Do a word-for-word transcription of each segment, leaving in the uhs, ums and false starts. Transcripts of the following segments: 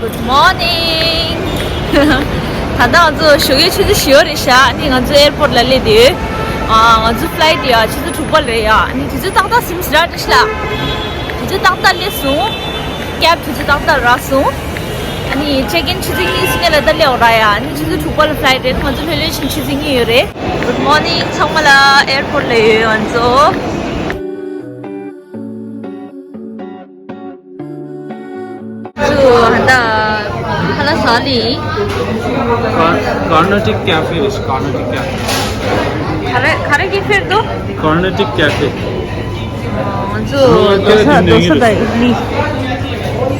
Good morning. ད་ལྟ་ང་ཚོ་ཞོགས་ཀའི་ཆུ་ཚོད་བཞི་པ་རེད་ཤག་ཨ་ནི་ང་ཚོ་ཨེར་པོར་ལ་སླེབས་དུས། ཨ། ང་ཚོ་ཕ་ལའི་ཊི་ཡ་ཆུ་ཚོད་དྲུག་པ་རེད་ཡ། ཨ་ནི་དུས་ཚོད་ཏག་ཏག་སིམ་སི་ར་ཏི་ཤ་ལ། དུས་ཚོད་ཏག་ཏག་སླེབས་སོང་། ཀེབ་དུས་ཚོད་ཏག་ཏག་རག་སོང་། ཨ་ནི་ཅེག་ཨིན་ཆུ་ཚོད་གཉིས་སུ་ཉིན་ལ་ད་སླེབས་ར་ཡ། ཨ་ནི་ཆུ་ཚོད་དྲུག་པ་ལ་ཕ་ལའི་ཊི་རེད། ང་ཚོ་ལྷོད་ལྷོད་བྱས་ཆུ་ཚོད་གཉིས་ཡོད་རེད། Good morning ཚང་མ་ལ། ཨེར་པོར་ལ་ཡོད་ང་ཚོ། ཚུ་ཧན་ད་ཧ་ལ་ས་ལི། Car- Carnatic Cafe is Carnatic Cafe. ཁ་རེ་ཁ་རེ་གི་ཕེར་དོ། Carnatic Cafe. ང་ཚོ་དོ་ས་དོ་ས་དང་ཨིཌ་ལི།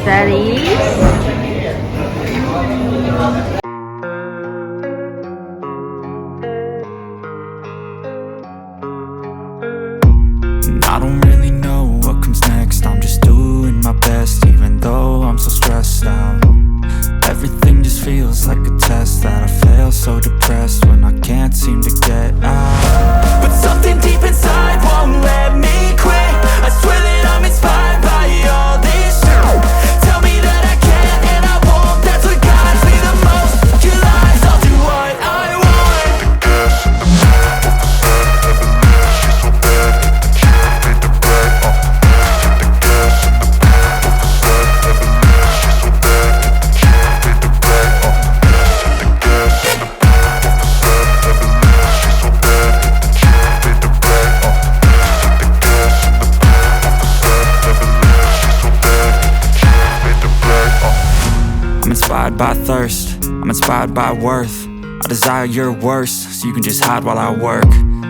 That is. And I don't really know what comes next. I'm just doing my best, even though I'm so stressed out. Everything just feels like a test that I fail, so depressed when I can't seem to get out. But something deep inside won't let me quit. I swear that I'm inspired by all this shit. Tell me that I can and I won't. That's what guides me the most. Your lies all too wide. I want. I'm inspired by thirst, I'm inspired by worth. I desire your worst, so you can just hide while I work.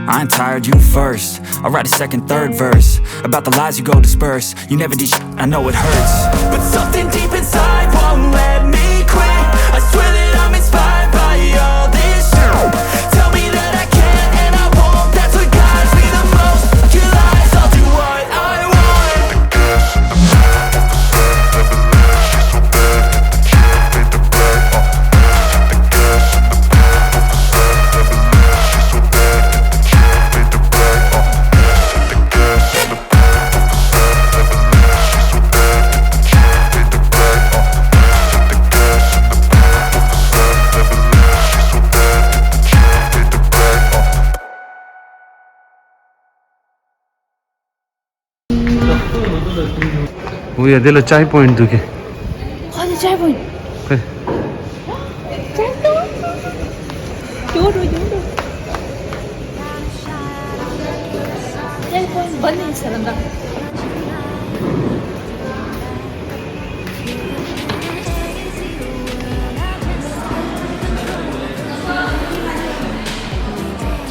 I ain't tired, you first. I'll write a second, third verse about the lies you go disperse. You never did sh-, I know it hurts. But something deep inside won't let me quit. I swear that I'm inspired by all this shit. Tell me that I can and I won't. That's what guides me the most. Your lies all too wide. I want. འོ་ཡ། འདི་ལ་ཅའི་པོ་ཡིན་འདུག་གི། ཁ་ནས་ཅའི་པོ་ཡིན། ཧེ། ཅའི་པོ་ཡིན། ཡོད་འགྲོ་ཡོད་འགྲོ། ཅའི་པོ་ཡིན་བ་ནི་ཟེར་འདྲ།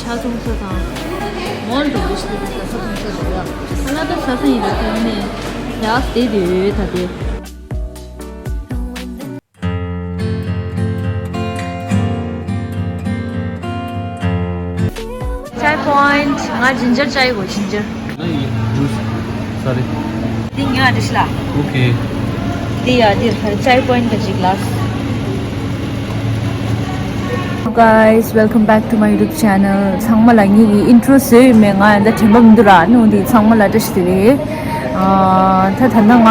ཆ་ཚང་ས་དང་། མོལ་འགྲོ་གི་ཤི་ས་ས་ཚང་ས་རེད་ཡ། ཨ་ལ་ད་ས་ས་ཡིན་ལ་ཁ་ནས་ཡ་སྟེ་དེ་ད་དེ། ཅའི་པོ་ཡིན། ང་ཇིན་ཇར་ཅའི་དགོས། ཇིན་ཇར། ཨ་ཡི། ཇུས། སོ་རི། འདི་ཉོ་ཨ་འདི་ཤི་ལ། ཨོ་ཁེ། འདི་ཡ་འདི་ཧར་ཅའི་པོ་ཡིན་ག་ཅིག་ལ། Guys, welcome back to my YouTube channel. ཚང་མ་ལ་ངེད་ཀྱི་ཨིན་ཊྲོ་བཟོས་ཡོད་མེད་ང་ཡང་ད་དྲན་པ་མི་འདུག་ར། ནོ་འདི་ཚང་མ་ལ་བཀྲ་ཤིས་བདེ་ལེགས། ཨ། ད་ད་ནང་ང་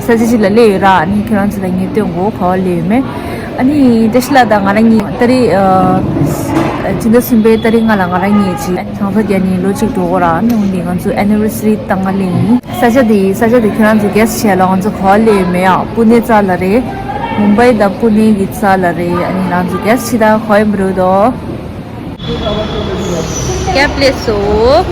ས་ཆ་ཅིག་ལ་སླེབས་ཡོད་ར། ཨ་ནི་ཁྱེད་རང་ཚོ་ལ་ངས་སྟོན་གོ་ག་པར་སླེབས་ཡོད་མེད། ཨ་ནི་བཀྲ་ཤིས་ལགས་དང་ང་རང་གཉིས་ཏ་རིག་ཨ། ཕྱི་ཟླ་གསུམ་པའི་ཏ་རིག་ལྔ་ལ་ང་རང་གཉིས་ཅིག་གྲངས་ཚ་བརྒྱབ་ནས་ལོ་གཅིག་འགྲོ་གོ་ར། ཨ་ནི་འོན་ཏེ་ང་ཚོ་ཨེ་ནི་ཝར་སི་རི་བཏང་ག་སླེབས་ཡིན། ས་ཆ་དེ་ས་ཆ་དེ་ཁྱེད་རང་ཚོ་གེ་སི་བྱས་ལ། ང་ཚོ་ག་པར་སླེབས་ཡོད་མེད་ཡ། པུ་ནེ་རྩ་ལ་རེད། མུམ་བྷའི་དང་པུ་ནེ་གི་རྩ་ལ་རེད། ཨ་ནི་རང་ཚོ་གེ་སི་བྱེད་ད་ག་པར་ཡོད་མི་རུ་དོ། ཀེབ་སླེབས་སོང་།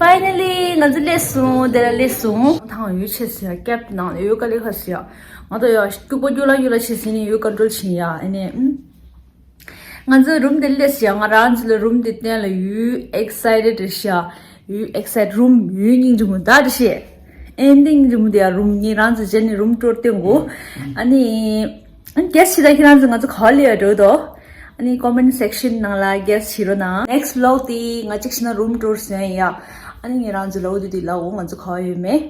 Finally ང་ཚོ་སླེབས་སོང་། དེ་ལ་སླེབས་སོང་། ཐང་ཡོད་ཆེ་ཟེར་ཡ། ཀེབ་ནང་ཡོད་ག་ལེ་ཁ་ཟེར་ཡ། ང་ཚོ་ཡ་སྐྱུག་པ་སྐྱུག་ལ་སྐྱུག་ལ་བྱེད་ཟིན་ནས་ཡོད་ཀོན་ཊྲོལ་བྱེད་ཡ། ཨ་ནི་ཨུམ། ང་ཚོ་རུམ་དེ་སླེབས་ཤག་ང་རང་ཚོ་ལ་རུམ་དེ་བསྟན་ལ་ཡུལ་ཨེག་སའི་ཊེཌ་རེད་ཤག་ཡུལ་ཨེག་སའི་ཊེཌ། རུམ་ཡུལ་སྙིང་རྗེ་མོ་ད་རེད་ཤག་ཨེ་འདི་སྙིང་རྗེ་མོ་དེ་ཡ། རུམ་ངེད་རང་ཚོ་བྱས་ནས་རུམ་ཊུར་སྟོན་གོ། ཨ་ནི་ཨ་ནི་གེ་སི་བྱེད་ད་ཁྱེད་རང་ཚོ་ང་ཚོ་ག་པར་སླེབས་ཡ་འགྲོ་དོ། ཨ་ནི་comment section ནང་ལ་guess བྱེད་རོགས་གནང་། next vlog དེ་ང་གཅིག་བྱས་ན་room tour ཟེར་ཡ། ཨ་ནི་ངས་རང་ཚོ་ལའོ་དུ་དེ་ལའོ་ང་ཚོ་ག་བ་ཡོད་མེད།